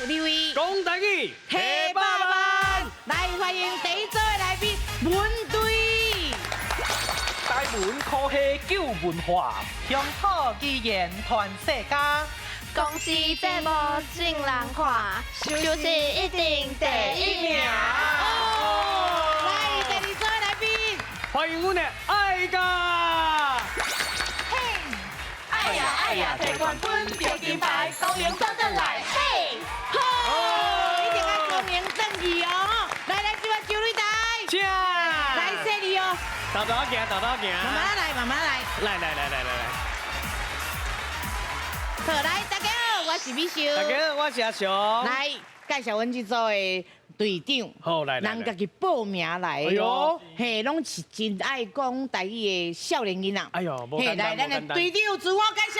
二位講台語，提百萬，來歡迎第一組的來賓文隊。台文科系救文化，鄉土語言傳世家。公視節目眾人看，收視一定第一名。來第二組的來賓，歡迎阮的愛家。哎呀哎呀，提冠軍著金牌，光榮轉轉來，嘿！好，一定愛光榮轉去哦！來來，這位周女台，請。來說你哦，豆豆行，豆豆行。慢慢來，慢慢來。來來來來來來。好，來大家好，我是美秀。大家好，我是阿雄。來介紹阮這組的隊長。好，來來。人家己報名來的哦，嘿，攏是真愛講台語的少年囡仔。哎喲，無簡單，來，咱的隊長自我介紹。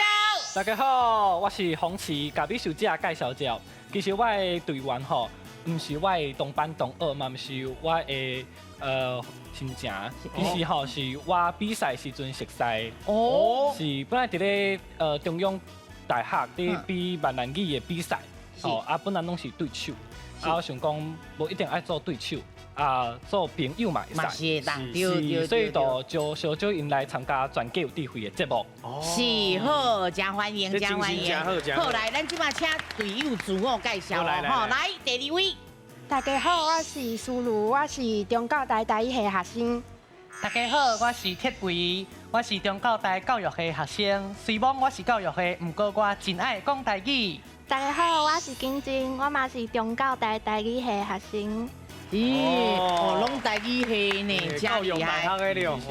大家好，我是洪慈，共美秀姐介紹者。其實我的隊員吼，毋是我的同班同學，嘛毋是我的親情，其實吼是我比賽時陣熟似。哦。是本來佇咧中央大學佇比閩南語的比賽，吼啊本來攏是對手，啊我想講無一定愛做對手，啊做朋友嘛會使，是，所以就招小招𪜶來參加全家有智慧的節目。是好，誠歡迎，誠歡迎。好，來，咱這擺請隊友自我介紹哦，吼，來第二位。大家好，我是蘇如，我是中教大台語系學生。大家好，我是鐵維，我是中教大教育系學生。雖罔我是教育系，毋過我真愛講台語。大家好，我是金晶，我嘛是中教大台語系學生。咦，哦，攏台語系呢，真厲害。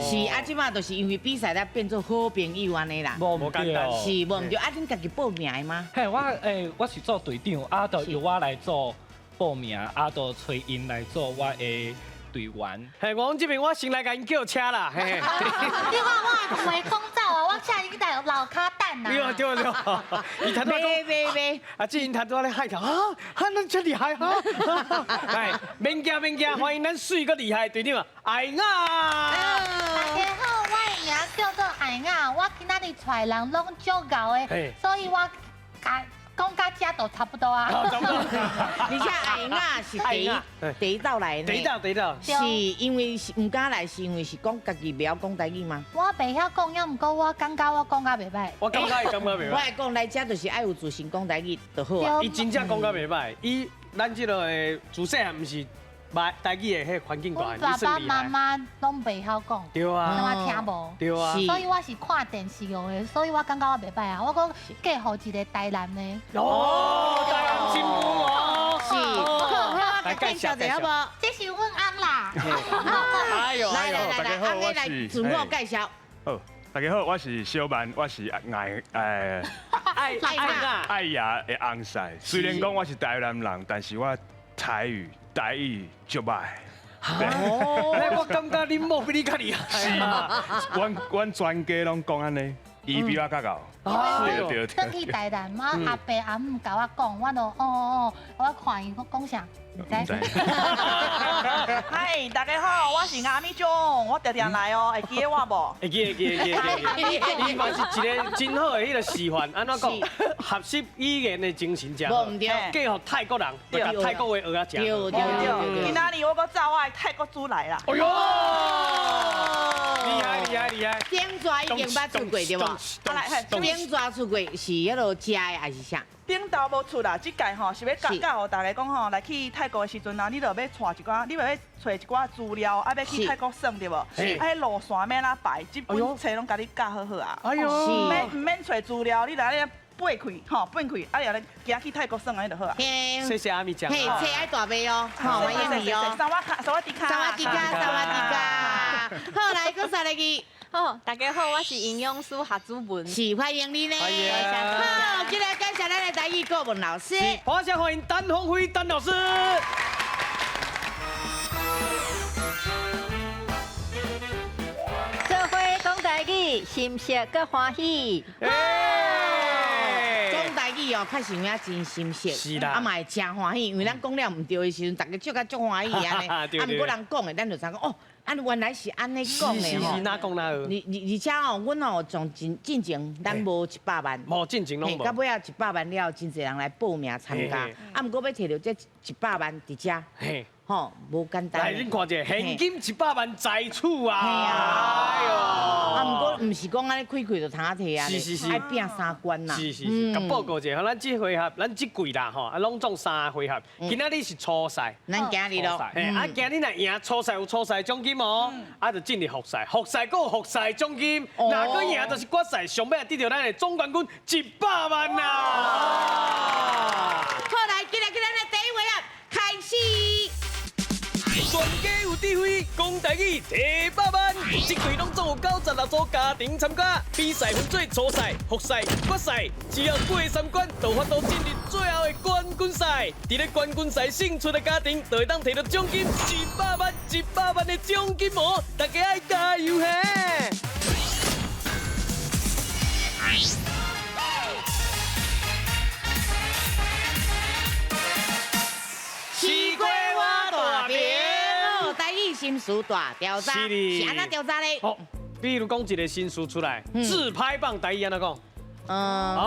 是啊，這擺就是因為比賽才變做好朋友按呢啦。無簡單。是無毋對，啊，恁家己報名的嗎？嘿，我欸，我是做隊長，啊，就由我來做報名，啊，就揣𪜶來做我的隊員。嘿，我這邊我先來共𪜶叫車啦。嘿。你看我話講走啊，我請你去台樓跤等啊。對對對，伊頭拄仔講，啊，這𪜶頭拄仔咧害頭，啊，啊，咱遮厲害哈。來，免驚免驚，歡迎咱媠閣厲害的隊長愛雅。大家好，我的名叫做愛雅，我今仔日揣人攏足𠢕的，所以我講甲遮都差不多啊。而且愛雅是第一道來的。第一道，第一道。是因為是毋敢來，是因為是講家己袂曉講台語嗎？我袂曉講，猶毋過我感覺我講甲袂歹。我感覺伊感覺袂歹。我會講來遮就是愛有自信講台語就好啊。伊真正講甲袂歹，伊咱這個自細漢毋是台語的彼個環境大，阮爸爸媽媽攏袂曉講，對啊，我聽無，對啊，所以我是看電視學的，所以我感覺我袂歹啊。我閣嫁予一個台南的。哦，台南真有哦，是，好，好，來介紹一下好無？這是阮翁啦。哎呦，來來來來，翁來自我介紹。好，大家好，我是小曼，我是愛愛愛愛雅的翁婿。雖然講我是台南人，但是我台語。台語足歹，哦，我感覺恁某比你較厲害。是，阮全家攏講按呢，伊比我較𠢕。對對對。轉去台南，我阿伯阿姆共我講，我就哦哦，我看伊講啥，毋知。嗨，大家好，我是阿美醬，我常常來哦，會記得我無？會記，會記，會記，會記。伊嘛是一個真好的彼個示範，按怎講？學習語言的精神真好。無毋對。嫁予泰國人，共泰國話學啊誠好。對對對。今仔日我閣走我的泰國煮來啦。哎喲！厲害厲害厲害！頂逝已經捌出過對無？頂逝出過是彼落食的還是啥？頂頭無出啦，這屆吼是欲教教予大家講吼，來去泰國的時陣啊，你著欲帶一寡，你欲揣一寡資料，啊，欲去泰國耍對無？啊，彼路線欲按怎排，這本冊攏共你教好好啊。哎喲，毋免揣資料，你來咧背開吼，背開，啊，後咧行去泰國耍按呢就好啊。謝謝阿米醬。嘿，冊愛大賣哦，吼，歡迎你哦。薩瓦卡，薩瓦迪卡，薩瓦迪卡，薩瓦迪卡。好，來，閣再來去。好，大家好，我是營養師夏祖文，是歡迎你呢。歡迎。好，今日感謝咱的台語顧問老師。歡迎歡迎陳鳳飛陳老師。做伙講台語，心適閣歡喜。講台語语哦，确实有影真心熟，是啦啊嘛會誠歡喜，因為咱講了毋對的時陣，大家笑甲足歡喜按呢。對啊，對毋過人講的，咱就知影講哦，啊原來是按呢講是的吼。是，哪講哪學？而且哦，阮哦從進前咱無一百萬。無進前攏嘿，到無。尾仔一百萬了，真濟人來報名參加嘿嘿，啊，毋過欲提著這一百萬佇遮，嘿，吼，無簡單。來，恁看者，現金100萬在手啊！嘿啊哎呦，啊，毋過毋是講按呢開開就通啊提啊，是是是愛拚三關啦。是是是，共報告一下，咱這回合，咱這季啦吼，啊，攏總三回合。今仔日是初賽，咱今日咯，嘿，啊，今日若贏初賽有初賽獎金哦，啊，就進入複賽，複賽閣有複賽獎金，若閣贏就是決賽，上尾得著咱的總冠軍一百萬啦！好來，今日今日的第一回合開始。全家有智慧，講台語提百萬。這季攏總有96組家庭參加，比賽分做初賽、複賽、決賽，只要過三關，就有法度進入最後的冠軍賽。佇咧冠軍賽勝出的家庭，就會當提著獎金一百萬、一百萬的獎金哦！大家愛加油嘿！西瓜我大饼，台語心事大調查，是的是按怎調查咧？好，比如講一個新詞出來，自拍棒台語按怎講？嗯，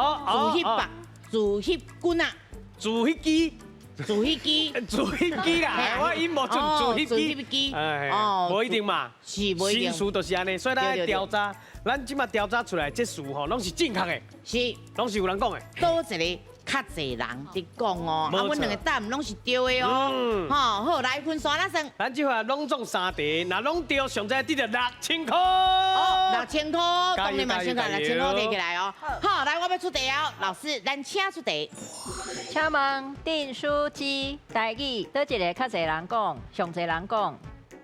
自翕吧，自翕棍啊，自翕機，自翕機，自翕機啦，我音無準，自翕機，哎，無一定嘛，是無一定。新詞就是按呢，所以咱愛調查，咱這馬調查出來這詞吼，攏是正確的，是，攏是有人講的。佗一个較濟人佇講哦，啊，阮兩個答案攏是對的哦，吼，好，來分數按怎算？咱這回攏總三題，若攏對，上濟得著6000箍。哦，6000箍，當然嘛先共6000箍提起來哦。好，來，我欲出題哦，老師，咱請出題。請問訂書機台語佗一个較濟人講，上濟人講？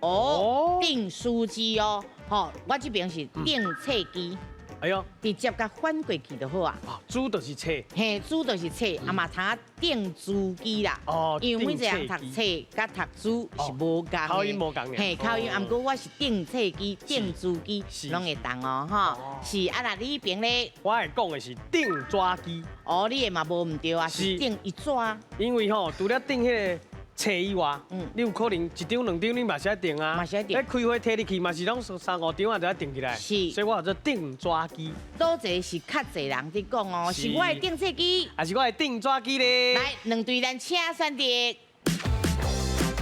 哦，訂書機哦，吼，我這邊是訂冊機。哎呦，直接共反過去就好啊。書就是冊，嘿，書就是冊，啊嘛通訂書機啦。哦，因為每一個人讀冊佮讀書是無仝的。口音無仝的。嘿，口音，啊，毋過我是訂冊機、訂書機，攏會當哦，吼。是啊，若你彼邊咧，我會講的是訂紙機。哦，你的嘛無毋對啊，是訂一紙。因為吼，除了訂彼個冊以外，你有可能一張兩張你嘛是愛訂啊，嘛是愛訂。你開會提入去嘛是攏三五張啊，就愛訂起來。是，所以我叫做訂紙機。佗一个是較濟人佇講哦，是我的訂冊機，還是我的訂紙機咧？來，兩隊咱請選擇。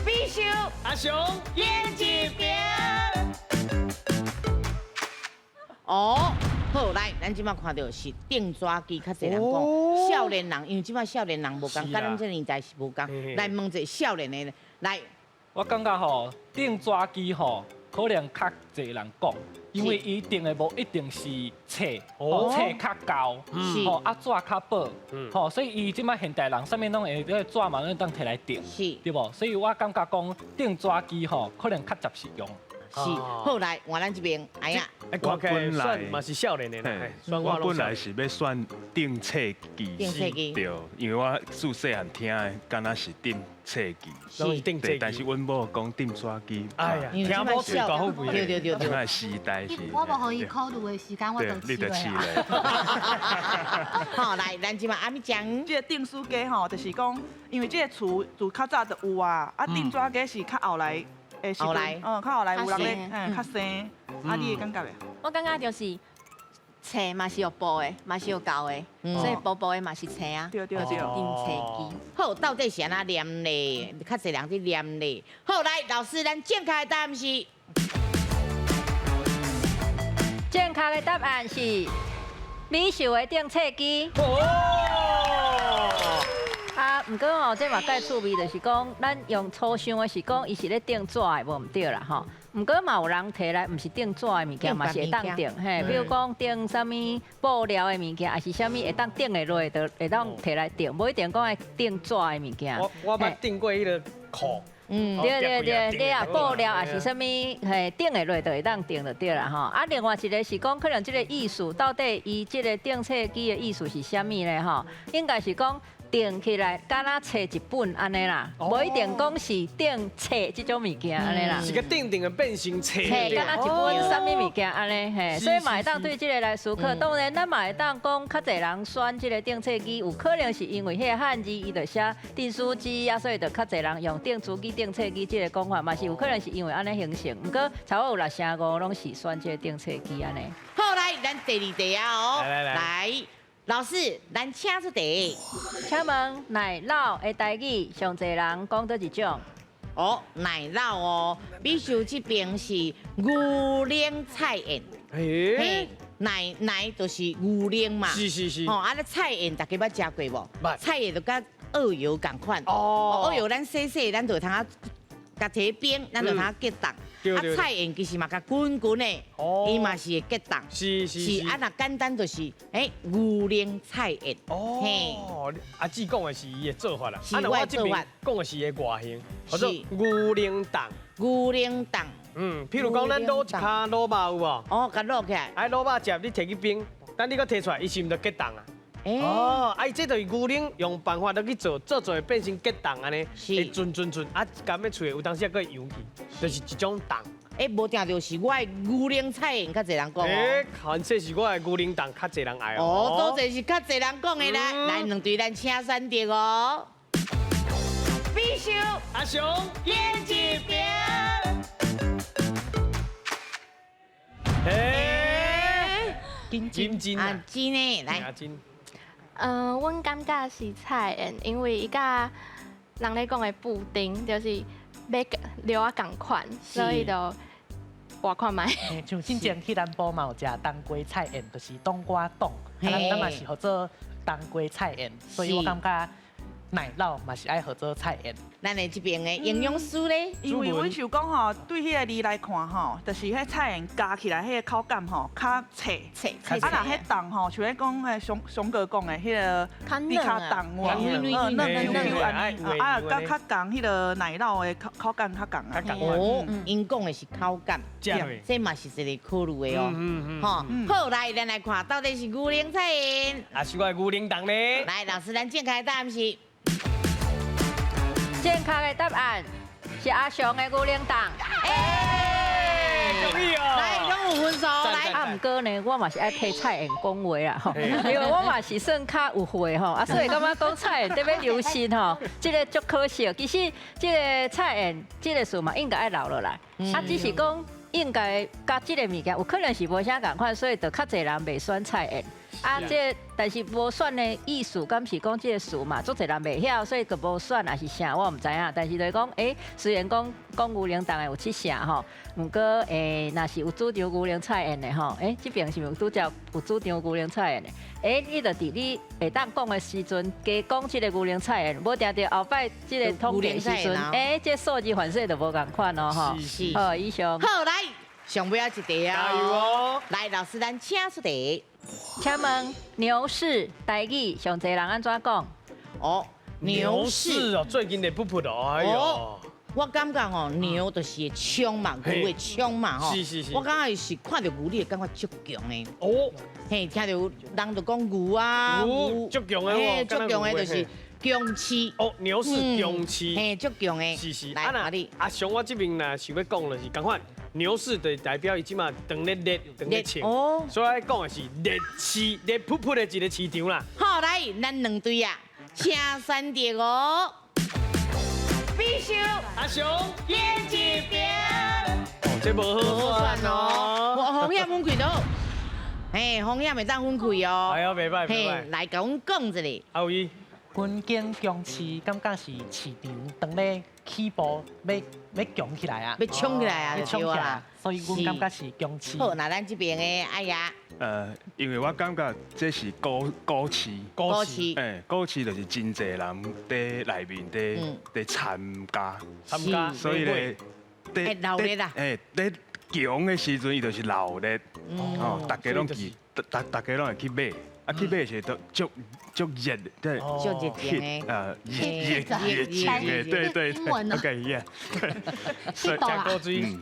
必修阿雄演一邊。哦，好，來，咱這擺看著是訂紙機，較濟人講少年人，因為這擺少年人無仝，佮咱這年代是無仝。來問一下少年的，來，我感覺吼，訂紙機吼，可能較濟人講，因為伊訂的無一定是冊，哦，冊較厚，吼啊紙較薄，吼，所以伊這擺現代人啥物攏會這個紙嘛，攏當提來訂，對無？所以我感覺講訂紙機吼，可能較雜實用。是，好來換咱這邊，哎呀，我本來嘛是少年的啦，我本來是欲選訂冊機，訂冊機，對，因為我自細漢聽的，敢若是訂冊機，是，但是阮某講訂紙機，哎呀，聽某嘴大好貴，對對對對，這時代是，我無予伊考慮的時間，我就你就試咧。好，來，咱這擺阿咪講，這個訂書機吼，就是講，因為這個詞自較早就有啊，啊訂紙機是較後來。後來，嗯，較後來有人咧，嗯，較生，啊，你會感覺袂？我感覺就是冊嘛是有薄的，嘛是有厚的，所以薄薄的嘛是冊啊。對對對，訂冊機。好，到底是按怎念咧？較濟人佇念咧。好，來，老師，咱正確的答案是？正確的答案是美秀的訂冊機。啊，毋過吼，這嘛蓋趣味，就是講，咱用粗想的是講，伊是咧訂紙的，無毋對啦吼。毋過嘛有人提來，毋是訂紙的物件，嘛是會當訂，嘿，比如講訂啥物布料的物件，抑是啥物會當訂會落，就會當提來訂，無一定講愛訂紙的物件。我捌訂過彼个褲。嗯，對對對，你啊布料抑是啥物，嘿，訂會落就會當訂就對啦吼。啊，另外一个是講，可能這个意思到底伊這个訂冊機的意思是啥物咧吼？應該是講，訂起來，敢若冊一本按呢啦，無一定講是訂冊這種物件按呢啦。是個定定的變成冊。嘿，敢若一本啥物物件按呢嘿，所以嘛會當對這個來思考。當然，咱嘛會當講較濟人選這個訂冊機，有可能是因為彼個漢字伊就寫訂書機啊，所以就較濟人用訂書機、訂冊機這個講法，嘛是有可能是因為按呢形成。毋過差不多有6成5攏是選這個訂冊機按呢。好，來，咱第二題啊哦，來來來，老師，咱請出題。請問奶酪的台語上濟人講佗一種？哦，奶酪哦，美秀這邊是牛奶菜燕。欸，奶奶就是牛奶嘛。是是是。哦，啊，那菜燕大家捌食過無？捌。菜燕就佮澳油仝款。哦。澳油咱細細，咱就會通啊，共提冰，咱就通結凍。啊，菜燕其實嘛較滾滾的，伊嘛是會結凍。是是是。啊，若簡單就是，欸，牛奶菜燕。哦。阿姊講的是伊的做法啦。是我的做法。講的是伊的外形，叫做牛奶凍。牛奶凍。嗯，譬如講，咱滷一跤滷肉有無？哦，共滷起來。啊，滷肉食，你提去冰，等你閣提出來，伊是毋就結凍啊？哦，啊，伊這就是牛奶用辦法落去做，做做會變成結凍按呢，會潤潤潤，啊，含咧喙有當時還閣會揚去，就是一種凍。欸，無定著是我的牛奶菜燕較濟人講哦。欸，反正是我的牛奶凍較濟人愛哦。哦，多謝是較濟人講的啦。來，兩隊咱請選擇哦。美秀阿雄演一遍。欸，金金阿金呢？來，阿金。阮感覺是菜燕，因為伊佮人咧講的布丁就是欲料仔仝款，所以就換看覓。像之前去南部嘛有食冬瓜菜燕，就是冬瓜凍，啊，咱嘛是號做冬瓜菜燕，所以我感覺奶酪嘛是愛號做菜燕。咱的這邊的營養師咧，因為阮想講吼，對彼個字來看吼，就是彼菜燕加起來彼個口感吼較脆，脆。啊，若彼凍吼，像咧講彼上上哥講的彼個比較凍哇，嫩嫩 Q Q 按呢，啊，較較仝彼個奶酪的口口感較仝啊。哦，𪜶講的是口感，這嘛是一個考慮的哦。吼，好，來，咱來看到底是牛奶菜燕，還是我的牛奶凍咧？來，老師，咱正確的答案是。正確的答案是阿雄的牛奶凍。欸，恭喜哦！來，攏有分數。來，啊，毋過呢，我嘛是愛替菜燕講話啦，吼，因為我嘛是算較有歲吼，啊，所以感覺講菜燕特別流行吼，這個足可惜。其實這個菜燕這個事嘛應該愛留落來，啊，只是講應該佮這個物件有可能是無啥仝款，所以就較濟人袂選菜燕。啊，這但是無選的意思，敢是講這個詞嘛，足濟人袂曉，所以就無選，還是啥，我毋知影。但是就是講，欸，雖然講講牛奶凍的有七成吼，毋過欸，若是有主張牛奶菜燕的吼，欸，這邊是毋是拄則有主張牛奶菜燕的？欸，你就佇你會當講的時陣，加講這個牛奶菜燕，無定著後擺這個統計時陣，欸，這數字反正就無仝款哦，吼。是。好，以上。好，來，上尾仔一題啊！加油哦！來，老師，咱請出題。請問牛市台語上濟人按怎講？哦，牛市哦，最近的噗噗哦，哎喲，我感覺吼，牛就是會衝嘛，牛會衝嘛吼。是是是。我感覺是看著牛，你會感覺足強的。哦。嘿，聽著人就講牛啊，牛足強的哦，足強的就是強勢。哦，牛市強勢。嘿，足強的。是是。來，阿你。阿雄，我這邊若想欲講就是仝款。牛市就代表伊這馬當咧熱，當咧衝，所以講的是熱市、熱噗噗的一個市場啦。好，來，咱兩隊啊，請選擇哦。美秀阿雄演一遍。哦，這無好選哦。風險分開都，嘿，風險會當分開哦。哎喲，袂䆀袂䆀。來，共阮講一下。阿偉，軍警強市，感覺是市場當咧起步，欲強起來啊！欲衝起來啊！欲衝起來，所以阮感覺是強市。好，那咱這邊的阿爺。因為我感覺這是股市，股市，欸，股市就是真濟人佇內面佇參加，參加，所以咧，佇鬧熱啦，欸，佇強的時陣，伊就是鬧熱，哦，大家攏去，大家攏會去買。啊，去買時都足足熱，對，足熱情的，熱熱情的，對對對，OK，yeah，所以食古水，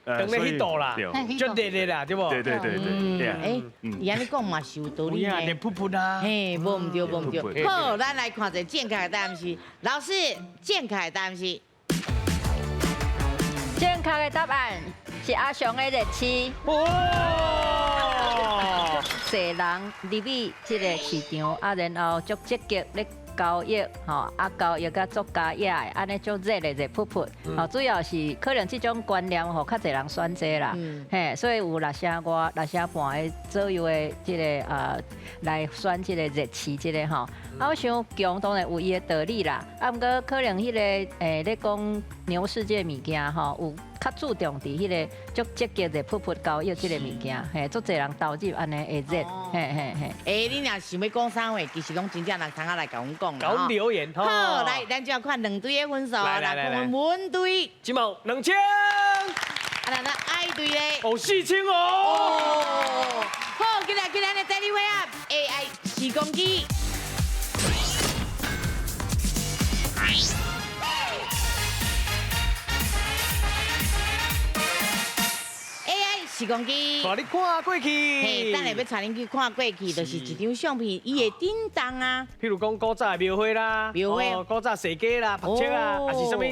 当咧彼度啦，足热的啦，对无？对对对对。哎，伊按呢讲嘛是有道理呢。热噗噗啊。嘿，无毋对，无毋对。好，咱来看一下正确的答案是，老师，正确的答案是。正确的答案是阿雄的热刺。哦。济人入去这个市场，啊，然后足积极咧交易，吼，啊，交易佮作家也的，按呢足热的热噗噗，吼，主要是可能这种观念吼，较济人选择啦，嘿，所以有六成外、六成半的左右的这个来选这个热刺这个吼。啊，我想强当然有伊的道理啦，啊，毋过可能彼个咧讲牛市这个物件吼，有较注重伫彼个足积极热噗噗交易这个物件，嘿，足济人投入按呢会热，嘿嘿嘿。欸，你若想欲讲啥话，其实拢真正人通仔来共阮讲啦。共留言吼。好，来，咱就要看两队的分数，来来看阮队。这马2000。啊，咱爱队咧。哦，4000哦。好，今日今日的第二回合 AI 时光机。AI 时光机，带你看过去。嘿，等下欲带恁去看过去，就是一张相片，伊会叮当啊。譬如讲古早的庙会啦，庙会，古早踅街啦、拍车啊，还是啥物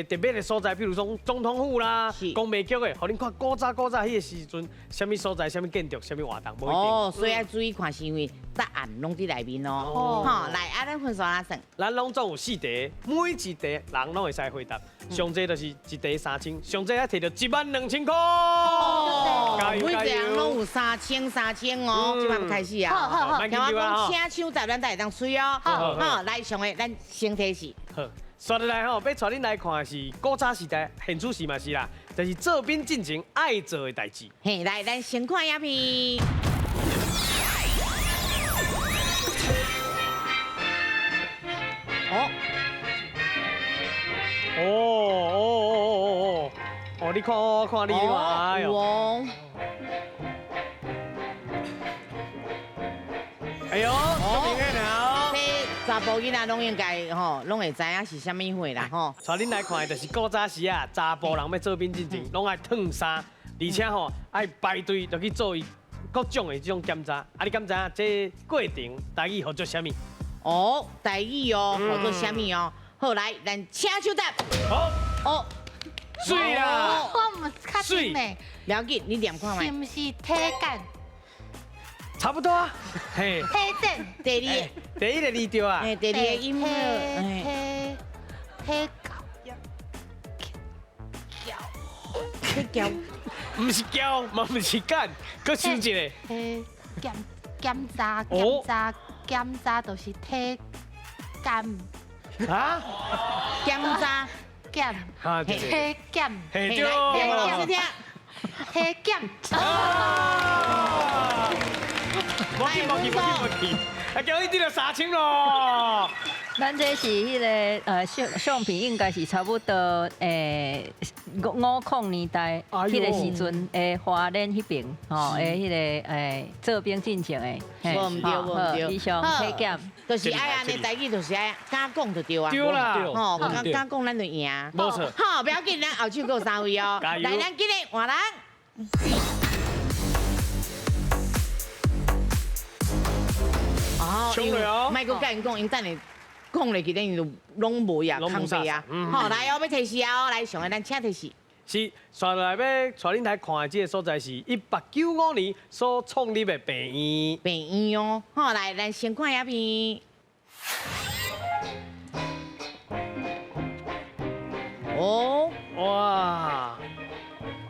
特别的所在，譬如讲总统府啦、公庙局的，予恁看古早古早彼个时阵，啥物所在、啥物建筑、啥物活动，无一定。哦，所以爱注意看，是因为答案拢伫内面哦。好，来，啊，咱分数按怎算？咱拢总有4题，每一题人拢会使回答。上济就是一题3000，上济才摕著12000块。哦，每一个人拢有3000、3000哦，这摆开始啊。好好好，听我讲，请抢答，咱才会当吹哦。好，来上个，咱先提示。好，刷落来吼，欲带恁来看的是古早时代，现此时嘛是啦，就是做兵进前爱做的代志。嘿，来，咱先看影片。哦。哦哦哦哦哦哦！你看我看你，哎呦！哎呦，这明显啊！这查埔囡仔拢应该吼，拢会知影是啥物货啦吼。带恁来看的就是古早时啊，查埔人欲做兵进前，拢爱烫衫，而且吼爱排队就去做伊各种的这种检查。啊，你敢知影这过程台语号做啥物？哦，台语哦，号做啥物哦？好，来，咱请抢答。好。哦，水啦。我毋确定呢。不要紧，你念看觅。是毋是体检？差不多啊。嘿。体检。第二个。第一个字对啊。嘿，第二个音。体体教。体教。毋是教，嘛毋是检，阁想一个。体检检查检查检查，就是体检。啊？检查检，体检，对，来，老师听，体检。无去无去无去无去，啊，叫你得了3000咯。咱这是彼个相片，应该是差不多50年代彼个时阵的花莲彼边吼，的彼个做兵进前的，无毋对，无毋对，以上体检，就是爱按呢，台语就是爱敢讲就对啊，对啦，吼，敢敢讲咱就赢，无错。好，不要紧，咱后手阁有3位哦，来，咱今日换人。哦，莫阁共𪜶讲，𪜶等下讲落去，等于就拢无呀，空白啊。好，来哦，欲提示啊，来，上个咱请提示。是，刷落来欲带恁来看的这个所在是1895年所创立的病院。病院哦，好，来，咱先看影片。哦，哇，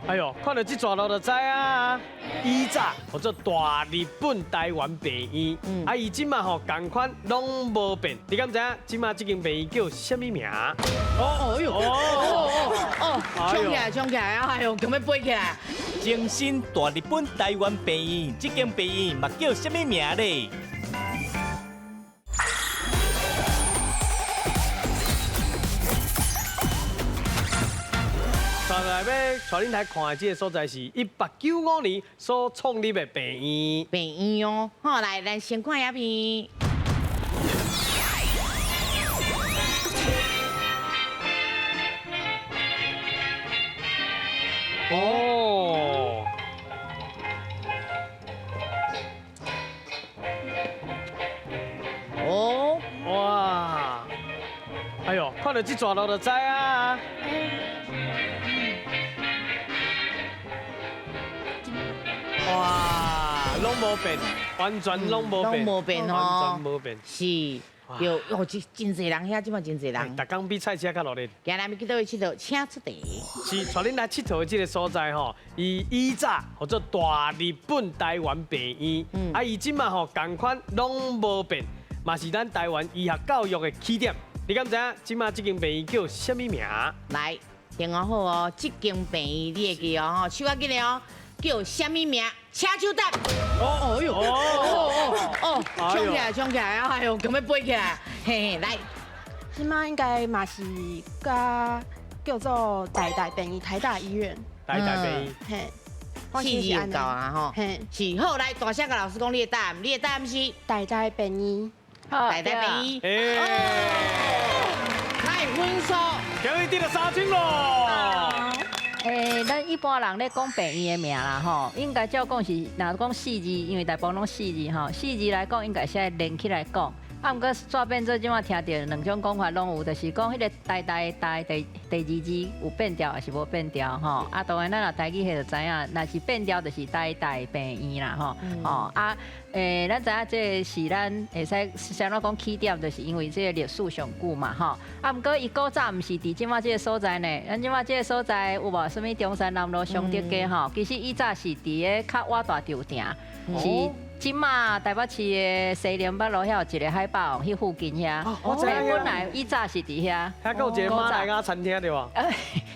哎呦，看到这段路就知啊。以早号做大日本台湾病院，啊，伊这马吼仝款拢无变。你敢知影这马这间病院叫啥物名？哦，哎呦，哦哦哦，冲起来，冲起来啊！哎呦，咁欲飞起来。前身大日本台湾病院，这间病院嘛叫啥物名咧？来欲带恁来看的这个所在是1895年所创立的病院。病院哦，好，来，咱先看影片。哦，哎呦，看到这逝路就知啊。哇，拢无变，完全拢无变，拢无变哦，完全无变。是，对，哦，这真济人遐，这马真济人。逐工比菜市较热闹。今日去佗位𨑨迌，请出题。是，带恁来𨑨迌的这个所在吼，伊以早号做大日本台湾病院，啊，伊这马吼仝款拢无变，嘛是咱台湾医学教育的起点。你敢知影这马这间病院叫啥物名？来，听好哦，这间病院你会记哦，吼，手仔紧的哦。叫啥物名？请手答。哦哦哟，哦哦哦，冲起来，冲起来，哎呦，咁欲飞起来，嘿嘿，来。这马应该嘛是佮叫做台大病院、台大医院。台大病院。嘿。四字有够啊吼。嘿。是，好，来，大声共老师讲你的答案，你的答案是台大病院。台大病院。来，分数。恭喜得了三千咯。咱一般人咧讲病院的名啦，吼，应该照讲是，若讲四字，因为大部分拢四字吼，四字来讲应该是爱连起来讲。啊，毋过煞变做这马听著两种讲法拢有，就是讲彼个台大的台第第二字有变调抑是无变调吼。啊，当然咱若台语系就知影，若是变调就是台大病院啦吼。哦啊，咱知影这是咱会使啥怎讲起点，就是因为这个历史上久嘛吼。啊，毋过伊古早毋是伫这马这个所在呢，咱这马这个所在有无？啥物中山南路尚德街吼？其实以早是伫个较倚大稻埕，是。这马台北市的西宁北路遐有一个海霸王，彼附近遐。我知影。本来以早是伫遐。遐阁有一个马来亚餐厅对无？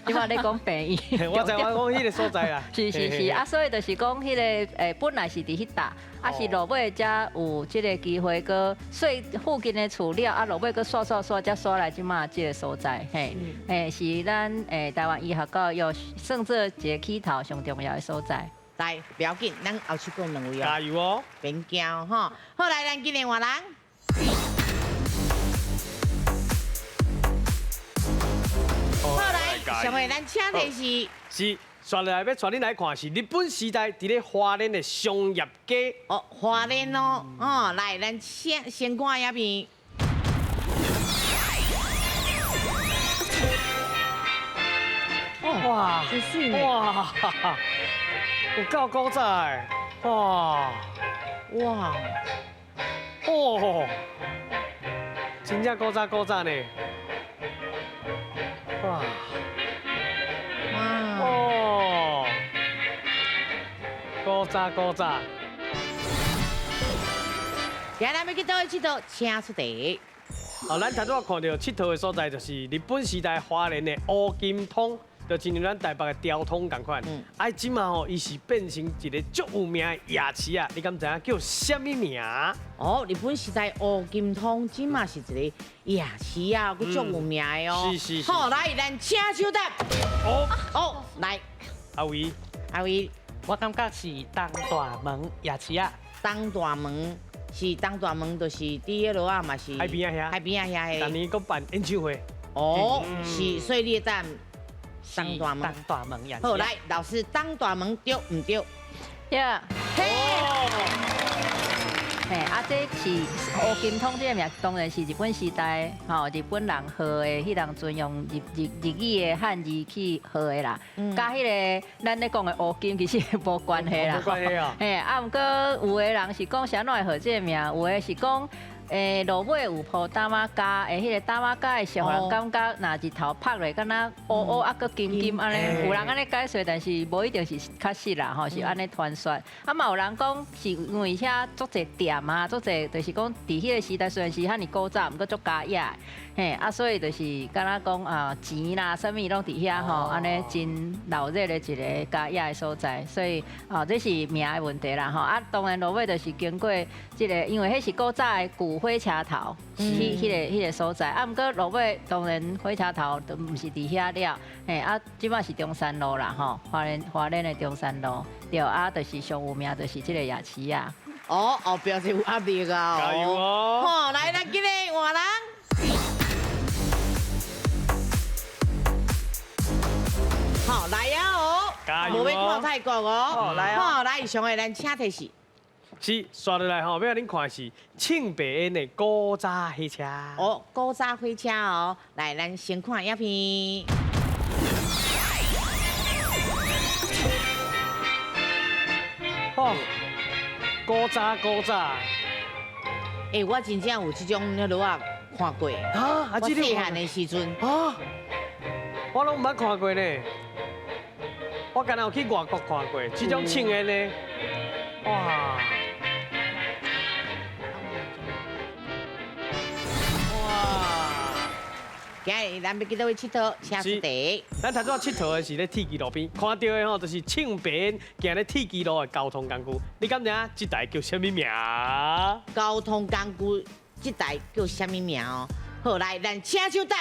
这马咧讲病院。我知我讲彼个所在啦。是是是，啊，所以就是讲彼个本来是伫彼搭，啊是落尾才有这个机会，阁说附近的厝了，啊落尾阁刷刷刷，才刷来这马这个所在，嘿，嘿是咱台湾医学教育算做一个起头上重要的所在。来，不要紧，咱后手阁有两位哦。加油哦！免惊吼。好，来，咱今日换人。好，来，上位咱请的是。是，煞落来欲带恁来看是日本时代伫咧花莲的商业街。哦，花莲哦，哦，来，咱先先看影片。哇，真水呢！哇！有够古早的，哇哇哦，真正古早古早呢，哇哇哦，古早古早。今日咱欲去佗位𨑨迌，请出题。哦，咱头拄仔看著𨑨迌的所在，就是日本时代花莲的乌金通。就亲像咱台北的雕通仝款，啊，这马吼，伊是变成一个足有名的夜市啊！你敢知影叫啥物名？哦，日本时代乌金通，这马是一个夜市啊，阁足有名的哦。是是是。好，来，咱请手答。哦哦，来，阿伟，阿伟，我感觉是东大门夜市啊。东大门是东大门，就是伫彼落啊，嘛是海边仔遐，海边仔遐的。逐年阁办演唱会。哦，是，所以你的答案。东大门，东大门夜市。好，来，老师，东大门对毋对？对。嘿。嘿，啊，这是乌金通这个名，当然是日本时代吼，日本人号的，彼当阵用日日日语的汉字去号的啦。佮彼个咱咧讲的乌金其实无关系啦。无关系啊。嘿，啊，毋过有的人是讲啥怎会号这个名，有的是讲。落尾有铺担仔胶，彼个担仔胶的色，予人感觉若日头晒落，敢若乌乌啊，阁金金按呢。有人按呢解说，但是无一定是确实啦，吼，是按呢传说。啊嘛有人讲是因为遐足济店啊，足济就是讲伫彼个时代虽然是遐尔古早，毋过足佳野的，嘿啊，所以就是敢若讲啊钱啦，啥物拢伫遐吼，按呢真闹热的一个佳野的所在。所以啊，这是名的问题啦，吼啊，当然落尾就是经过这个，因为彼是古早的旧火车头，彼个所在，啊，毋过落尾当然火车头都毋是伫遐了，嘿，啊，这马是中山路啦，吼，花莲花莲的中山路，对，啊，就是上有名就是这个夜市啊。哦，后壁是有压力啊！加油哦！好，来，咱今日换人。好，来啊哦！加油！无欲看泰国哦。来哦！好，来，上个咱请提示。是，刷落来吼，欲予恁看的是唱白烟的古早火车。哦，古早火车哦，来，咱先看影片。哦，古早古早。欸，我真正有这种那落仔看过。啊，我细汉的时阵。啊，我拢毋捌看过呢。我敢若有去外国看过，这种唱的呢，哇！哇！今日咱欲去佗位𨑨迌，请出题。咱头拄仔𨑨迌的是咧铁支路边，看到的吼就是唱白烟行咧铁支路的交通工具。你敢知影这台叫啥物名？交通工具这台叫啥物名哦？好，来，咱请手答。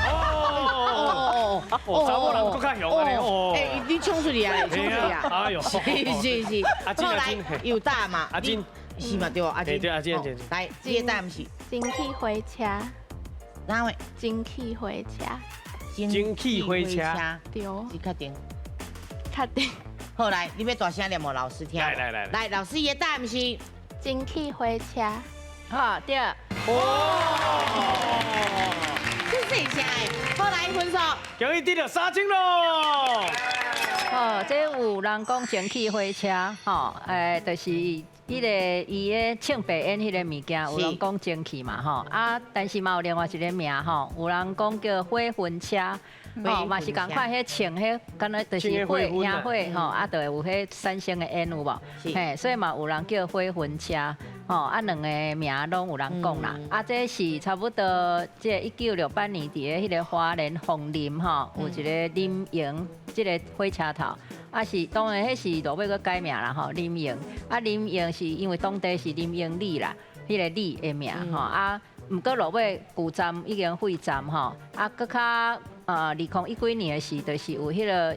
哦哦，查某人阁较雄按呢哦。欸，你冲出去啊！冲出去啊！哎呦，是是是。阿金来，有答嘛？阿金，是嘛对阿金。对阿金，来，这个答毋是。蒸汽火车。哪位？蒸汽火车。蒸汽火车。对。是确定。确定。好，来，你欲大声念予老师听。来来来。来，老师，伊的答案是蒸汽火车。好，对。哇！这是啥？好，来分数。恭喜得到3000咯。哦，这有人讲蒸汽火车，吼，就是彼个伊咧唱白烟彼个物件，有人讲蒸汽嘛，吼，啊，但是嘛有另外一个名，吼，有人讲叫火焚车，吼，嘛是仝款，彼穿彼，敢若就是火烟火，吼，啊，就会有彼产生的烟有无？嘿，所以嘛有人叫火焚车。吼，啊，两个名拢有人讲啦。啊，这是差不多，这1968年伫咧彼个花莲凤林吼，有一个林营这个火车头。啊是，当然彼是落尾阁改名啦吼，林营。啊，林营是因为当地是林营里啦，彼个里的名吼。啊，毋过落尾旧站已经废站吼。啊，阁较2010几年的时，就是有彼个。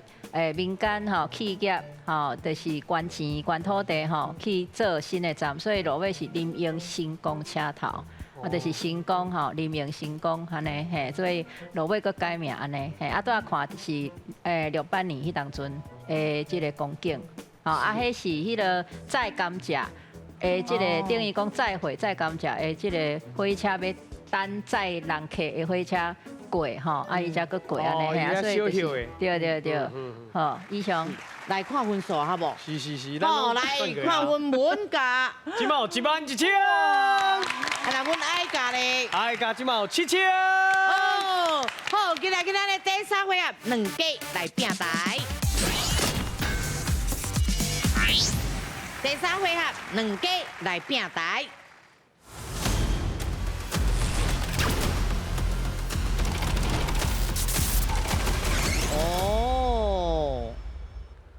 民间吼企业吼，就是捐钱捐土地吼去做新的站，所以落尾是林营新公车头，啊，就是新光吼，林营新光按呢嘿，所以落尾阁改名按呢嘿，啊，拄仔看是68年彼当阵的这个光景，吼，啊，彼是彼个载甘蔗的这个等于讲载货载甘蔗的这个火车欲等载人客的火车。过吼，啊伊才阁过按呢，啊，所以就是对对对，好，以上来看分数好无？是是是，好，来看阮文家，这马有11000，啊，那阮爱家咧，爱家这马有7000。哦，好，今日今仔日第三回合两家来拼台。第三回合两家来拼台。哦，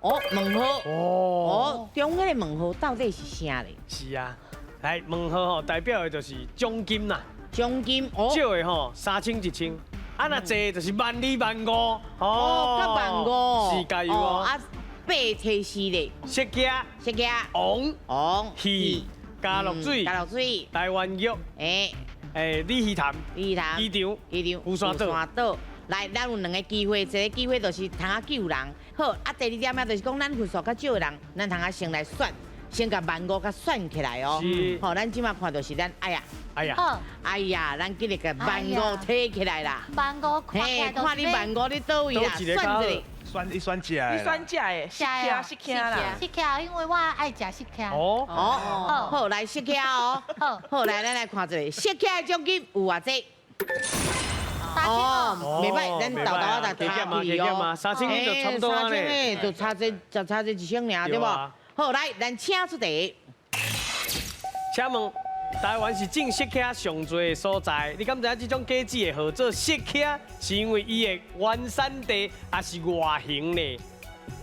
哦，问号，哦，中间的问号到底是啥咧？是啊，来问号吼，代表的就是奖金啦。奖金，哦，少的吼3000、1000，啊若济就是12000、15000，哦，到15000，是加油哦。啊，八提示咧，释迦，释迦，王，王，鱼，加落水，加落水，台湾玉，鲤鱼潭，鲤鱼潭，机场，机场，乌山岛。来，咱有两个机会，一个机会就是通啊救人，好，啊，第二点仔就是讲咱分数较少的人，咱通啊先来选，先共15000共选起来哦。好，咱这马看到是咱哎呀，哎呀，哎呀，咱今日共15000提起来啦。 15000看起来，看你15000你佗位啦，选一个。选你选食的。你选食的，释迦释迦啦。释迦，因为我爱食释迦。哦哦，好，来释迦哦。好，好，来咱来看一下释迦的奖金有偌济？哦，袂歹，咱豆豆仔就差去哦。 3000就差不多咧，3000就差这，就差这1000尔，对无？好，来，咱请出题。请问，台湾是种释迦上济的所在，你敢知影这种果子会号做释迦，是因为伊的原产地还是外形呢？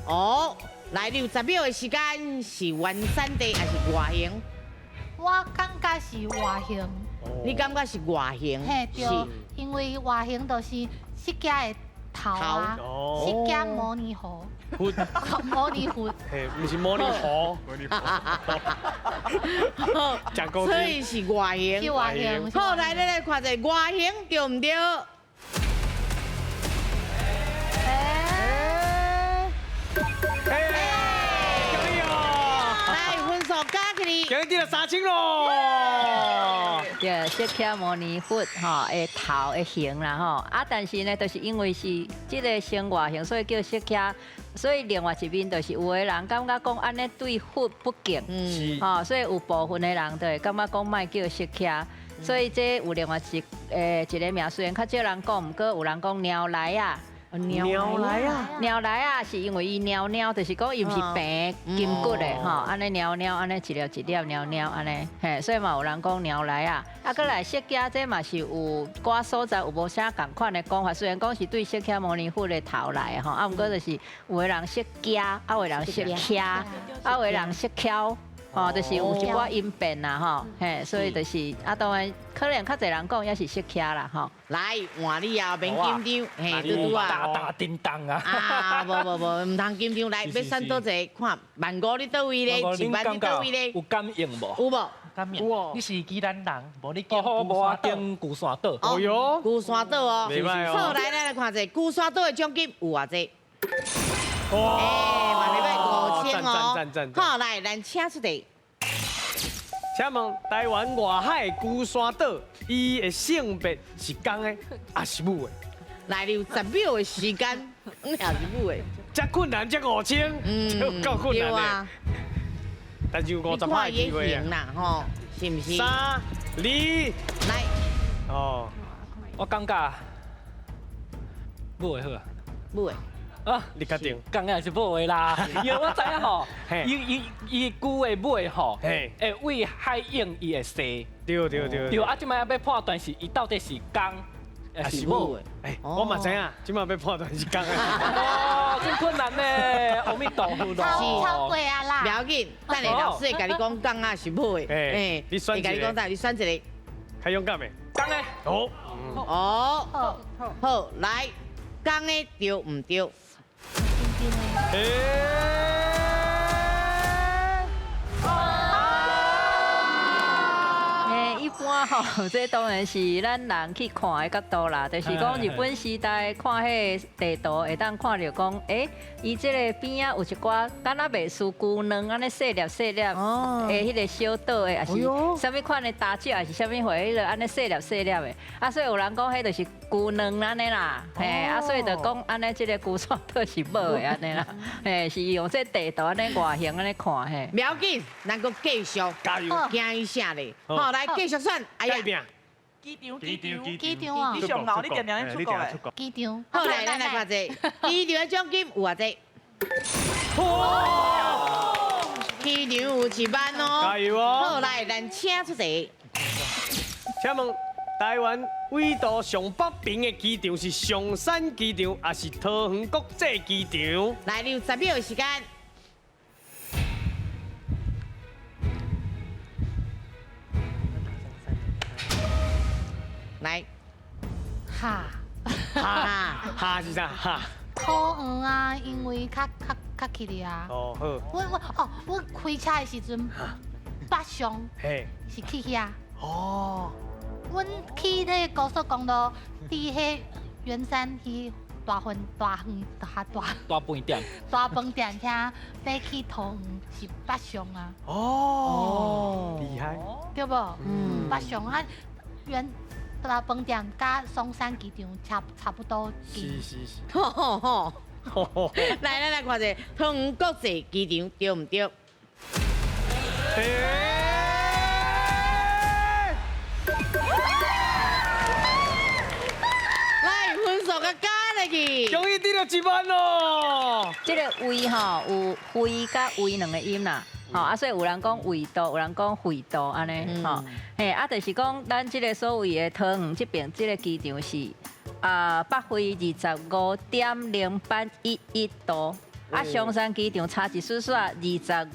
哦，来，你有10秒的时间，是原产地还是外形？我感觉是外形。你感觉是外形？嘿，对，因为外形就是释迦的头啊，释迦牟尼佛，牟尼佛，嘿，毋是牟尼佛，所以是外形。是外形。好，来，咱来看一下外形对毋对？来，分数加起来，今日迦牟尼佛吼的頭的形啦吼。啊，但是呢，就是因為是這个身外形，所以叫釋迦。所以另外一面就是有的人感覺講按呢對佛不敬，吼，所以有部分的人就會感覺講莫叫釋迦。所以這有另外一个名，雖然較少人講，毋過有人講貓來啊。貓來啊！貓來啊，是因為伊貓貓，就是講伊毋是平金骨的吼，按呢貓貓，按呢一粒一粒貓貓按呢，嘿，所以嘛有人講貓來啊。啊，閣來釋迦這嘛是有寡所在有無啥仝款的講法，雖然講是對釋迦牟尼佛的頭來吼，啊，毋過就是有的人釋迦，啊，有的人釋迦，啊，有的人釋迦。吼，就是有一寡音變啦，吼，嘿，所以就是啊，當然可能較濟人講也是釋迦啦，吼。來換你啊，免緊張，嘿，拄拄啊，打打叮當啊。啊，無無無，毋通緊張，來，欲選佗一个？看萬五你佗位咧？一萬你佗位咧？有感應無？有無？感應。你是宜蘭人，無你經無啊，經龜山島。哦喲，龜山島哦。好，來咱來看者，龜山島的獎金有偌濟？哇！欸，嘛袂歹，5000哦。好，來，咱請出題。請問台灣外海龜山島，伊的性別是公的還是母的？來，你有10秒的時間，還是母的？這困難，這5000，這夠困難的。但是有50趴的機會啊。啦，吼，是毋是？ 3、2，來。哦，我感覺母的好啊。母的。啊，你確定？公的是母的啦，因為我知影吼，伊伊伊龜的尾吼，會為海湧伊會踅。對對對。對啊，這擺欲判斷是伊到底是公還是母的。欸，我嘛知影，這擺欲判斷是公的。哦，真困難呢，阿彌陀佛咯。超過啊啦！不要緊，等下老師會共你講公啊是母的。欸，你選一個。會共你講，等你選一個。較勇敢的。公的。好。哦。好，來，公的對毋對？欸，一般吼，這當然是咱人去看的角度啦，就是講日本時代看彼个地圖，會當看著講，欸，伊這个邊仔有一寡敢若袂輸龜卵按呢細粒細粒的彼个小島的，抑是啥物款的大石，抑是啥物貨，彼个按呢細粒細粒的，啊，所以有人講彼就是龜卵按呢啦，嘿，啊，所以就講按呢這个龜山島是母的按呢啦，嘿，是用這地圖按呢外形按呢看嘿。不要緊，咱閣繼續加油，驚伊啥咧？好，來繼續選。哎呀，機場機場機場啊！你上老，你定定咧出國的。機場。好，來，咱來看這機場的獎金有偌濟？哇！機場有1萬哦。加油哦！好，來，咱請出題。請問台灣緯度上北邊的機場是松山機場，還是桃園國際機場？來，你有10秒的時間。來，哈哈哈是啥？哈桃園啊，因為較去哩啊。哦好。我開車的時陣，北上是去遐。哦。阮去彼個高速公路，佇彼圓山去大分大園大大大飯店。大飯店遐，欲去桃園是北上啊。哦。厲害。對無？嗯。北上啊，圓。大飯店佮松山機場差不多近。是是是。吼吼吼！來來來，看者桃園國際機場對毋對？來，分數佮加落去。終於得著1萬咯！這个位吼有位佮位兩个音啦。吼啊，所以有人講緯度，有人講緯度按呢，吼，嘿，啊，就是講咱這个所謂的桃園這邊這个機場是啊，北緯25.0811度，啊，松山機場差一絲絲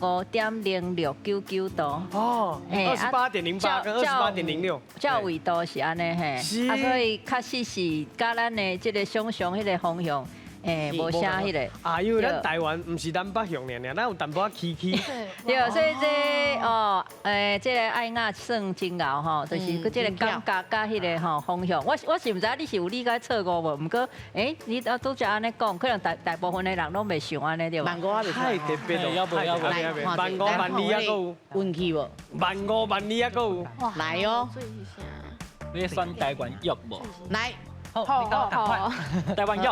25.0699度。哦，28.08跟28.06，照緯度是按呢嘿，啊，所以確實是佮咱的這个想像彼个方向。欸，無啥彼个。啊，因為咱台灣毋是南北向爾爾，咱有淡薄仔崎嶇。對，所以這哦，這个愛雅算真𠢕吼，就是佮這个感覺佮彼个吼方向。我是毋知你是有理解錯誤無，毋過，欸，你啊拄才按呢講，可能大部分的人攏袂想按呢對無？萬五還袂太特別咯，太特別。15,000萬二還閣有。運氣無？ 15,000萬二還閣有。來哦。你選台灣玉無？來，好，你講趕快。台灣玉，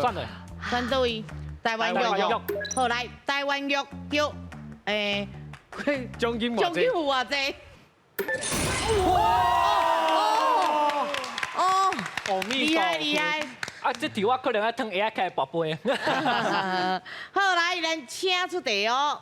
選落。選佗位？台灣玉。好，來，台灣玉叫誒，獎金獎金有偌濟？哇！哦哦，厲害厲害！啊，這題我可能愛褪鞋仔起來跋杯。好，來，咱請出題哦。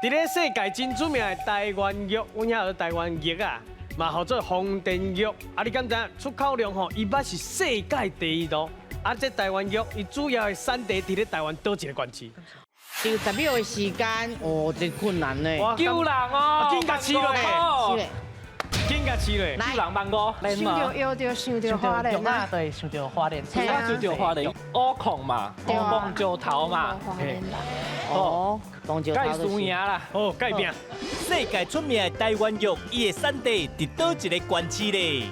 佇咧世界真出名的台灣玉，阮遐叫台灣玉啊，嘛號做風電玉。啊，你敢知影出口量吼，伊捌是世界第一多。啊，這台灣玉，伊主要的產地佇咧台灣佗一個縣市？60秒的時間，哦，真困難呢。救人哦，緊共試落，緊共試落，救人萬五。想著藥就想著花蓮啊，對，想著花蓮，想著花蓮，烏礦嘛，黃石頭嘛，哦，黃石頭。蓋輸贏啦，哦，蓋拼。世界出名的台灣玉，伊的產地佇佗一個縣市咧？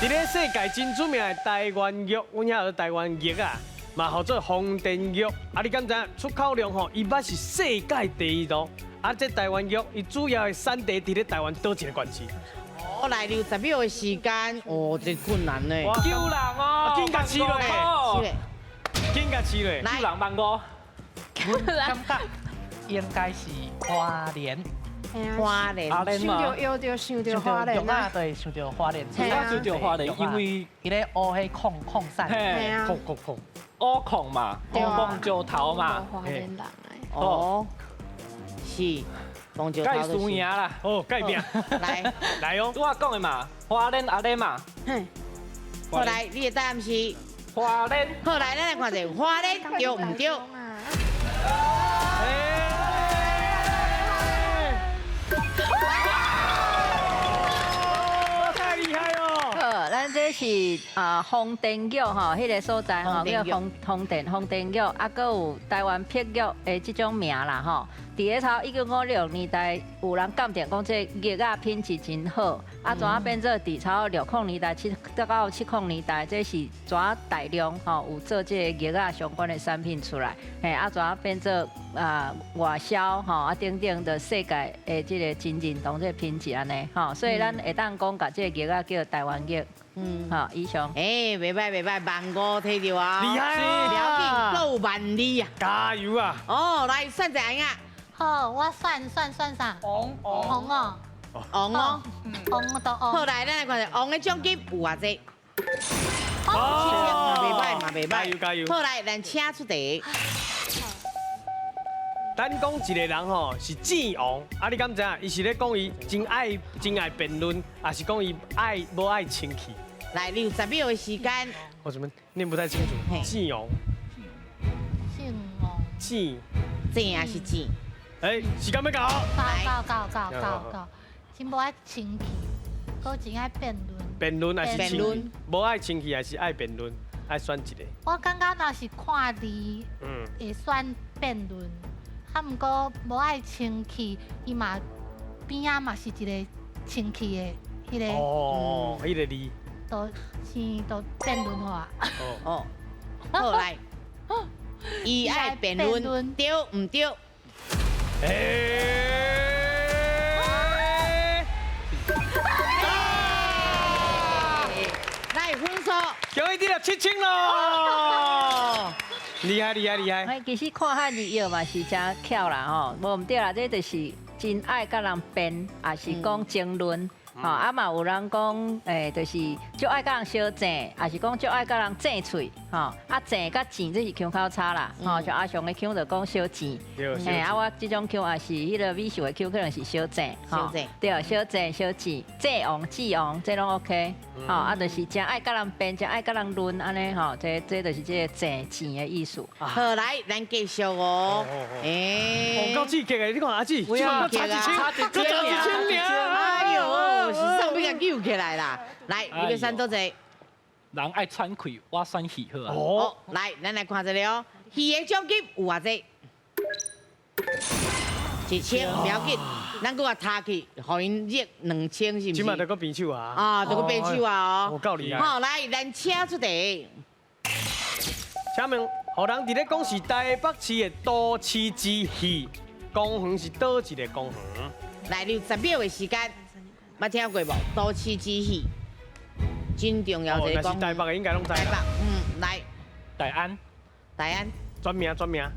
佇咧世界真出名的台灣玉，阮遐叫台灣玉啊，嘛號做風電玉。啊，你敢知影出口量吼，伊捌是世界第一多。啊，這台灣玉，伊主要的產地佇咧台灣佗一個縣市？哦，來60秒的時間，哦，真困難呢。救人哦，緊共試落，緊共試落，救人萬五。阮感覺應該是花蓮。花蓮，想著藥就想著花蓮啊，對，想著花蓮，想著花蓮，因為伊咧烏彼礦礦山，礦礦礦，烏礦嘛，黃石頭嘛，哦，是，黃石頭。蓋輸贏啦，哦，蓋拼，來來哦，拄仔講的嘛，花蓮阿咧嘛，好來，你的答案是花蓮。好來，咱來看者花蓮對毋對？太厲害哦！好，咱這是啊風電玉吼，彼個所在吼叫風電玉，啊，閣有台灣碧玉的這種名啦吼。佇咧頭1956年代，有人鑑定講這玉仔品質真好，啊，怎啊變做佇差不多60年代七到70年代，這是怎啊大量吼有做這個玉仔相關的產品出來，嘿，啊，怎啊變做啊外銷吼啊等等的世界的這個真認同這個品質按呢吼，所以咱會當講共這個玉仔叫台灣玉。嗯，好，以上。哎，袂歹袂歹，15,000提著啊，厲害了緊，夠12000啊！加油啊！哦，來選一下。好，我選啥？紅紅哦，紅哦，紅都紅。好，來，咱來看下紅的獎金有偌濟？哦，嘛袂歹嘛袂歹。加油加油！好，來，咱請出題。咱講一個人吼是戰王，啊，你敢知影？伊是咧講伊真愛辯論，還是講伊愛無愛清氣？來，你有10秒的時間。我怎麼念不太清楚？戰王。戰王。戰。戰還是戰？哎，時間欲到。到，真無愛清氣，閣真愛辯論。辯論還是清氣？無愛清氣還是愛辯論？愛選一個。我感覺若是看字，會選辯論。啊，毋過無愛清氣，伊嘛邊仔嘛是一個清氣的彼個。哦，彼個字。都是都辯論話。哦。好來，伊愛辯論，對毋對？哎！來分數，恭喜你了7000咯！厲害厲害厲害！其實看漢字藥嘛是真巧啦吼，無毋對啦，這就是真愛佮人辯，也是講爭論。吼，啊嘛有人講，就是足愛佮人相爭，也是講足愛佮人爭喙，吼，啊爭佮錢這是腔口差啦，吼，像阿雄的腔就講小錢，嘿，啊我這種腔也是彼個美秀的腔，可能是小爭，吼，對，小爭小錢，爭王智王，這攏 OK，吼，啊就是誠愛佮人辯，誠愛佮人論按呢，吼，這就是這個爭錢的意思。好，來，咱繼續哦，欸，夠刺激的，你看阿姊，差1000，差1000爾，哎喲。是上面共救起來啦！來，你欲選佗一个？人愛喘氣，我選魚好啊。哦，來，咱來看一下哦，魚的獎金有偌濟？1000，不要緊，咱閣較踢去，予𪜶熱2000，是毋是？這馬著閣平手啊！啊，著閣平手啊！哦，夠厲害。好，來，咱請出題。請問予人佇咧講是台北市的都市之魚公園是佗一個公園？來，你有10秒的時間，捌聽過無？都市之魚，真重要一個公園。若是台北的應該攏知。台北，來。大安。大安。全名全名。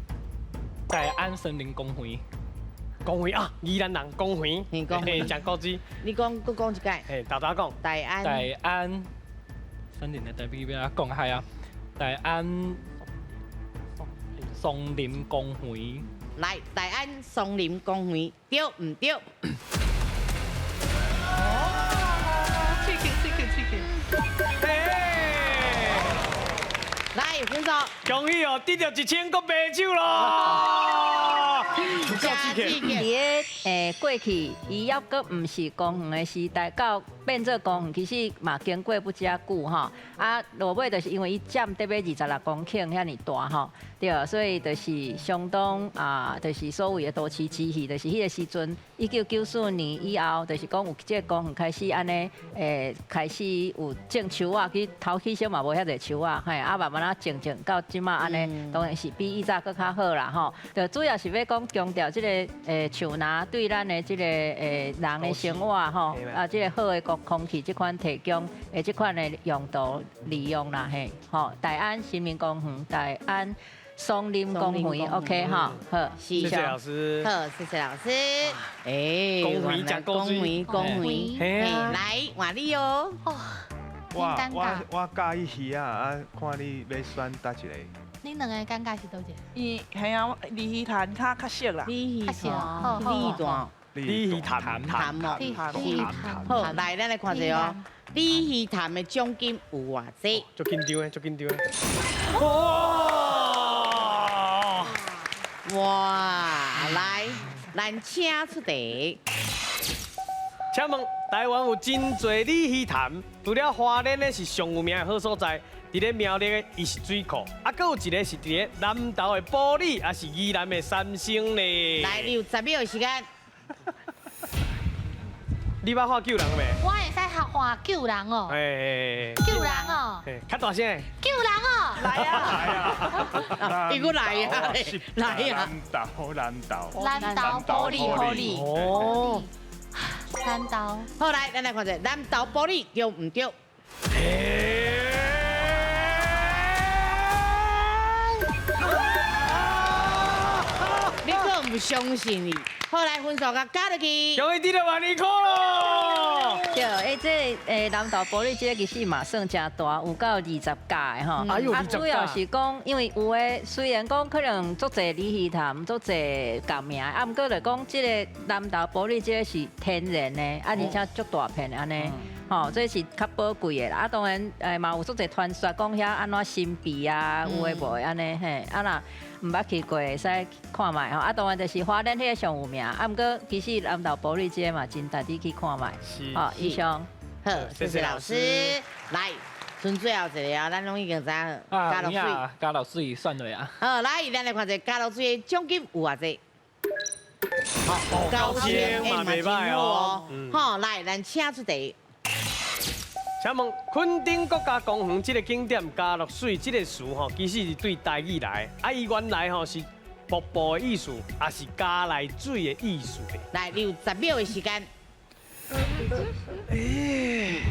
大安森林公園。公園啊，宜蘭人公園，公園，食果子。你講，閣講一擺。嘿，豆豆講。大安。大安森林的台語欲按怎講係啊？大安松林公園。來，大安松林公園，對毋對？哦，刺激刺激刺激！來，分數。恭喜哦，得著1000個白酒咯！佇咧過去，伊猶閣毋是公園的時代，到變做公園，其實嘛經過不遮久吼。啊，落尾就是因為伊佔得欲26公頃遐爾大吼，對，所以就是相當啊，就是所謂的都市之魚，就是彼個時陣，1994年以後，就是講有這個公園開始按呢，開始有種樹仔，其實頭起先嘛無遐濟樹仔，嘿，啊慢慢仔種種到這馬按呢，當然是比以前閣較好啦吼。就主要是欲講強調這個樹林對咱的這個人的生活吼，啊，這個好的空氣這款提供的這款的用途利用啦嘿，吼，大安森林公園、大安松林公園，OK 哈，好，謝謝老師，好，謝謝老師。哎，公園講公園公園，來換你哦。我我佮意魚仔啊，看你欲選佗一個。恁兩个感覺是佗一個？伊係啊，鯉魚潭較較熟啦，鯉魚潭，鯉魚潭，鯉魚潭潭哦，好，來，咱來看一下哦，鯉魚潭的獎金有偌濟？足緊張的，足緊張的。哇！哇！來，咱請出題。請問台灣有真濟鯉魚潭，除了花蓮呢是上有名的好所在，佇咧苗栗的伊是水庫，啊，閣有一個是佇咧南投的埔里，也是宜蘭的三星咧。來，你有10秒的時間。你捌喊救人未？我會使喊救人哦。哎，救人哦。較大聲。救人哦。來啊！來啊！伊閣來啊！來啊！南投，南投。南投埔里，埔里。哦。南投。好，來，咱來看一下南投埔里對毋對？你閣毋相信伊？好，來分數共加落去。恭喜得著萬二箍咯！對，這南投埔里這个其實嘛算誠大，有夠20甲的吼。啊，主要是講，因為有的雖然講可能足濟鯉魚潭，足濟共名，啊，毋過就講這个南投埔里這个是天然的，啊，而且足大片的按呢，吼，這是較寶貴的啦。啊，當然嘛有足濟傳說講遐按怎神秘啊，有的無的按呢嘿，啊若毋捌去過，會使看覓吼。啊，當然就是花蓮彼个上有名，啊，毋過其實南投埔里這个嘛真值得去看覓。好，以上。好，謝謝老師。來，剩最後一個啊，咱攏已經知影。加落水，加落水算落啊。好，來，咱來看一下加落水的獎金有偌濟。好，9000嘛袂䆀哦。好，來，咱請出題。請問墾丁國家公園這個景點加樂水這個詞吼，其實是對台語來，啊，伊原來吼是瀑布的意思，也是加來水的意思。來，你有10秒的時間。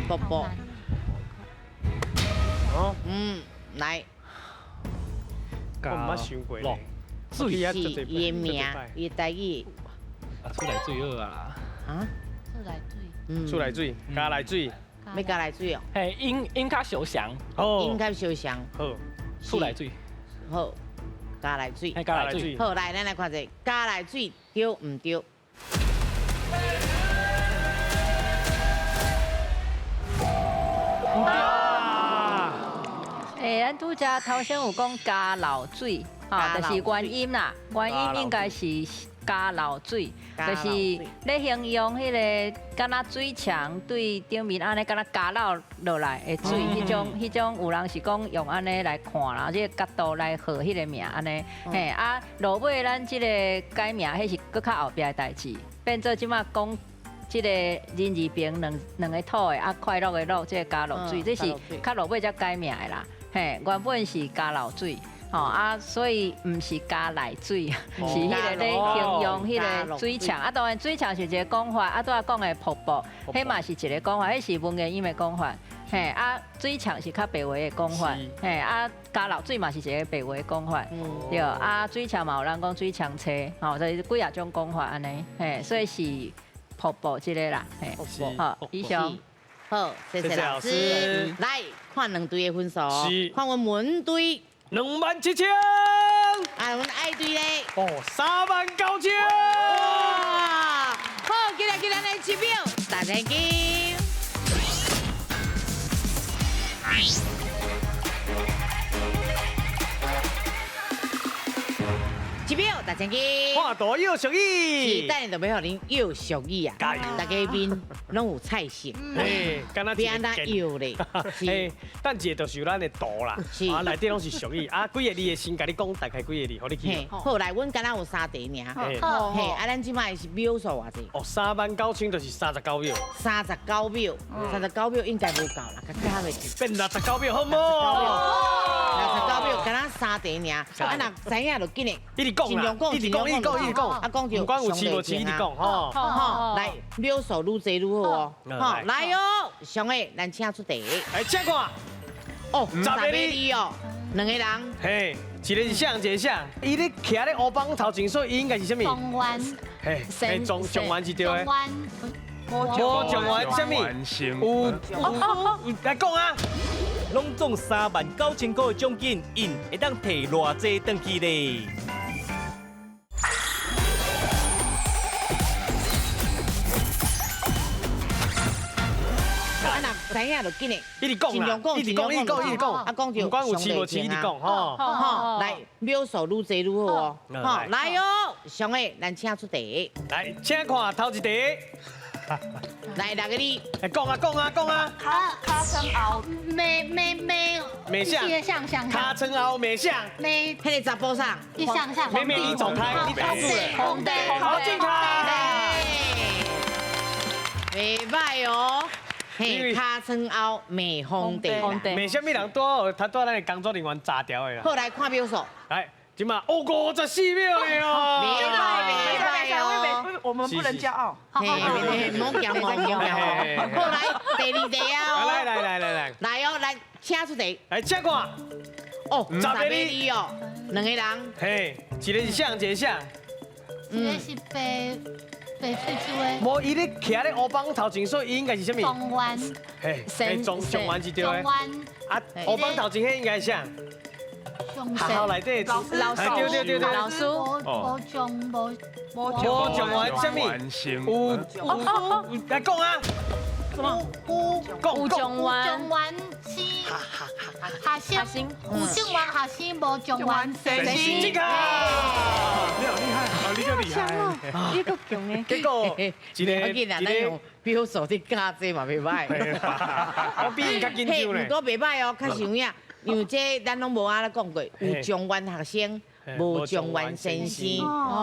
瀑布。哦。來。我毋捌想過。水是伊的名，伊的台語。啊，出來水好啊。啊？出來水。出來水，加來水。欲加來水哦。嘿，音較相像。音較相像。好。出來水。好，加來水。加來水。好，來，咱來看一下，加來水對毋對？咱拄才頭先有講加漏水，哈，就是原音啦，原音應該是加漏水，就是咧形容彼个敢若水牆對頂面按呢敢若加漏落來的水，彼種有人是講用按呢來看啦，這个角度來號彼个名按呢，嘿啊，落尾咱這个改名，彼是閣較後壁的代誌，變做這馬講。這个人字邊兩个土的啊，快樂的樂，這个加樂水，這是較落尾才改名的啦。嘿，原本是加漏水，吼啊，所以毋是加内水，是彼个咧形容彼个水墙。啊，当然水墙是一个讲法，啊，拄仔讲的瀑布，彼嘛是一个讲法，彼是文言语的讲法。嘿，啊，水墙是较白话的讲法，嘿，啊，加落水嘛是一个白话的讲法，对，啊，水墙嘛有人讲水墙车，吼，所以几啊种讲法按呢，嘿，所以是瀑布这个啦，嘿，好，以上，好，谢谢老师，来看两队的分数，看阮文队27000，啊，阮爱队咧，哦，39000，哇，好，今日今日来一秒，大家见。一秒大千金，看图又俗语，是等下就欲予恁又俗语啊！大家面拢有菜色，嘿，敢若欲按怎摇咧？嘿，等一下就是有咱的图啦，啊，内底拢是俗语，啊，几个字的先共你讲，大概几个字，予你记。好，来，阮敢若有三题尔，嘿，啊，咱这摆是秒数偌济？哦，39000就是39秒。39秒，39秒应该无够啦，较加袂去。变69秒好无？69秒，敢若三题尔，啊，若知影就紧的。一直讲啦，一直讲，一直讲，一直讲，啊，讲就不管有饲无饲，一直讲吼。吼，来，秒数愈济愈好哦。吼，来哦，上个咱请出题。来，请看。哦，10个字哦，两个人。嘿，一个是啥，一个啥？伊咧徛咧乌帮头前，所以伊应该是啥物？状元。嘿，状状元是对的。状元。无状元啥物？有有来讲啊！拢总39000块的奖金，𪜶会当提偌济转去咧？啊，若知影就紧的，一直讲啦，一直讲，一直讲，一直讲，啊，讲就不管有饲无饲，一直讲吼。吼，来，秒数愈济愈好哦。吼，来哦，上个咱请出题。来，请看头一题。来，六个字。来讲啊讲啊讲啊。卡床后，骂骂骂，骂啥？卡床后骂啥？骂。彼个查埔啥？你想想。妹妹，你走开，你打住了。皇帝，好，进卡。袂歹哦。嘿，尻川后骂皇帝，骂啥物人拄他拄咱的工作人员炸掉的啦。好，来看秒数。来，这马哦54秒了哦。袂歹袂歹哦，我们不能骄傲。嘿，莫骄傲，莫骄傲。好，来第二题啊。来来来来来。来哦，来，请出题。来，请看。哦，10个字哦，两个人。嘿，一个是啥？一个啥？一个是白。白喙手的，无伊咧徛咧乌帮头前，所以伊应该是啥物？状元。嘿，状状元是对的。状元。啊，乌帮头前彼应该是啥？学校内底老师，老师，对对对对，老师。无状无无状元啥物？有有来讲啊。什么？有状元。状元是学生，有状元学生，无状元先生。这个。你好厉害，啊，你够厉害。你够强的。结果，一个我紧啦，咱用表数去教这嘛袂歹。我比𪜶较紧张咧。毋过袂歹哦，确实有影，因为这咱拢无按呢讲过，有状元学生，无状元先生。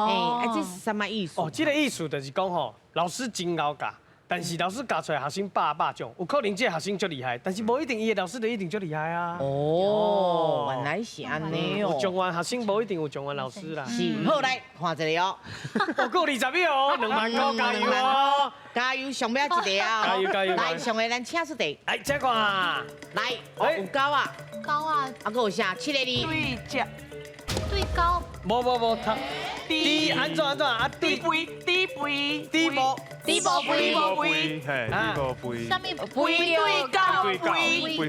哎，啊，这是啥物意思？哦，这个意思就是讲吼，老师真𠢕教。但是老师教出来学生百百种，有可能这个学生足厉害，但是无一定伊的老师就一定足厉害啊。哦，原来是按呢哦。有状元学生无一定有状元老师啦。是，好来看一下哦。哦，阁20秒哦，2万块加油哦！加油，上尾一个啊！加油加油！来，上个咱请出题。来，请看。来，有九啊。九啊。啊，阁有啥？七个字。对只。对高。无无无，他。猪按怎按怎啊？猪肥，猪肥，猪无。猪无肥，无肥，嘿，猪无肥。啥物肥对狗肥，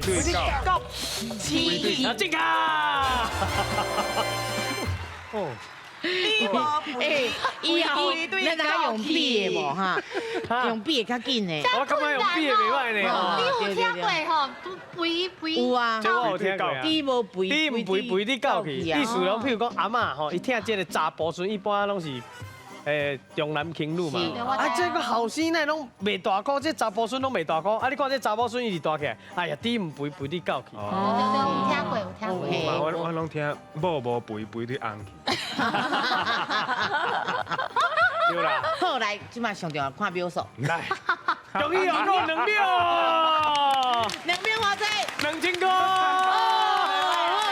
肥对狗。七。啊，进卡。哦。猪无肥，以后咱哪用比的无哈？用比的较紧呢。我感觉用比的袂歹呢。你有听过吼？肥肥。有啊。这我有听过啊。猪无肥，猪毋肥，肥你狗去。意思讲，譬如讲阿嬷吼，伊疼这个查埔孙，一般拢是。重男轻女嘛，啊，这个后生哪拢袂大箍，这查埔孙拢袂大箍，啊，你看这查某孙伊是大起来，哎呀，猪毋肥，肥你狗去。哦，对对，有听过，有听过。我拢听某无肥，肥你翁去。对啦。好，来，这马上重要看秒数。来，终于有过2秒。2秒偌济？2000块。好，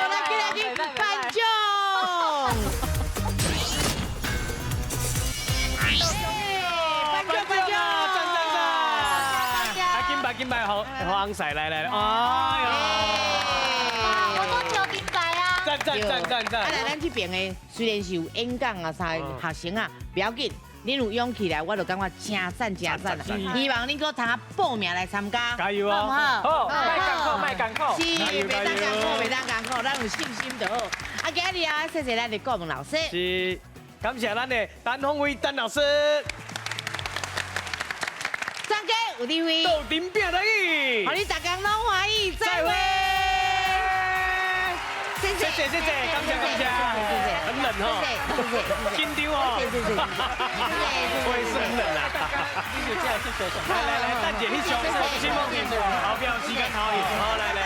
来，进来去颁奖。金牌予予翁婿来来，哎呦，我都抽金牌啊！赞赞赞赞赞！啊，来咱這邊的雖然是有演講啊，啥學生啊，不要緊，恁有勇氣來，我就感覺真讚真讚啊！希望恁閣通啊報名來參加，加油哦！好，莫艱苦，莫艱苦，是，袂當艱苦，袂當艱苦，咱有信心就好。啊，今日啊，謝謝咱的顧問老師，是，感謝咱的陳鳳威陳老師。專家有智慧，鬥陣拼台語，予你逐工攏歡喜，再會。謝謝謝謝謝，感謝感謝，很冷哦，謝謝，緊張哦，謝謝謝謝，我也是很冷啊。來來來，等一下翕相，放心放心，後壁有時間可以，好來來。